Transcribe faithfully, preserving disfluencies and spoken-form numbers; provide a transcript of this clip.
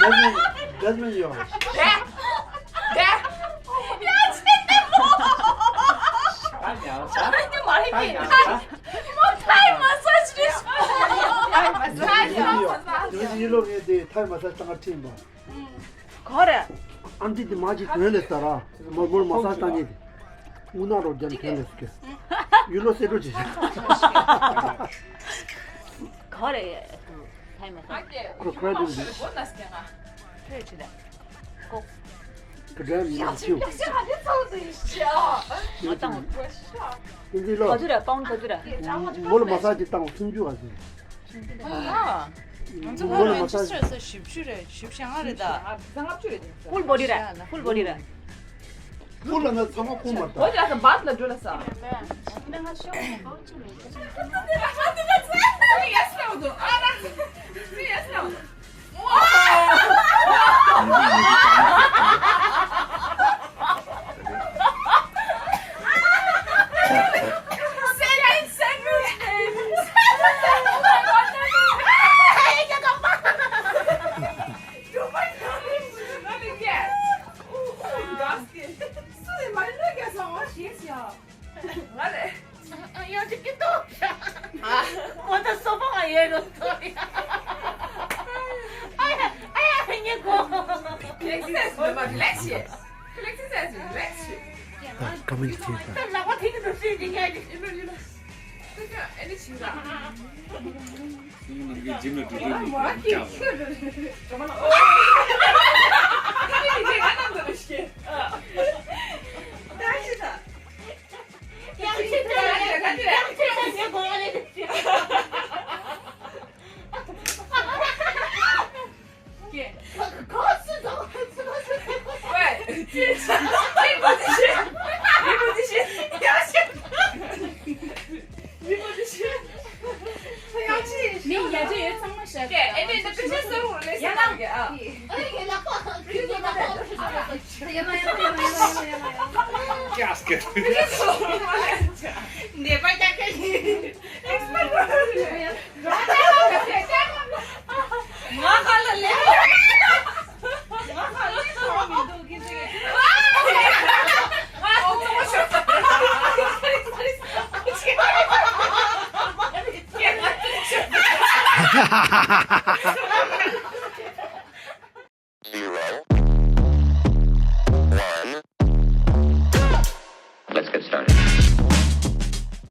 Jasmine, Jasmine, yo. Thai massage. Thai massage. Thai massage. Thai massage. ག་རེ། ཨ་འདི་དེ་མ་ཅིག་དོན་ལས་ས་ར། མོར་མོར་མ་ས་ཏང་ཉིད། དངུལ་ནག་རོ་རྒྱམ་དོན་ལས་སྐྱོ། ཡུལ་ལོ་སེ་འགྲོ་ཅིག་ག་རེ། ཐའི་མ་ས། ཁོ་ཁོ་ར་འདི། ཁོ་ཅི་ད། ཁོ། ཁོ་འདྲ་མི་ནག་ཅིའུ། ང་ཏང་། ཏིན་ཏིན་ལོ། ག་ཚོད་རེད། པའུན་ག་ཚོད་རེད། མོར་མ་ས་ཅིག་ཏང་སུམ་ཅུ་ག་ཚོད། ཨ། ང་ཚོ་ལ་རེ་ཇི་སི་ཊར་ས་བཞི་བཅུ་རེད། བཞི་བཅུ་ལྔ་རེད་ད། ཧྥུལ་བོ་ཌི་རེད། ཧྥུལ་བོ་ཌི་རེད། ཧྥུལ་ལ་ན་ཚང་མ་ཧྥུལ་མ་རེད་ད། འོ་ད་ས་བཱད་ལ་འགྲོ་ལ་ས། Relax. Relax. Relax. Relax. Reposition. Reposition. Reposition. མི་ཡ་ཅི་ཡོད་ཚང་མ་བཤད། ཨེ་ནས་འདི་ཕལ་ཆེར་གསལ་པོ་རེད་ཟེར་གི་ཨ། ཡ་ལ་ཡ་ལ་ཡ་ལ་ཡ་ལ་ཡ་ལ། ཀྱ་སྐད། ནེ་པ་ཀྱ་ཀྱ་ཡིན། ང་ཧ་ལ་ལེ། ང་ཧ་ལ་ལེ་མི་འདུག་གི་ཟེར། ཨ། ཨ། ཨ།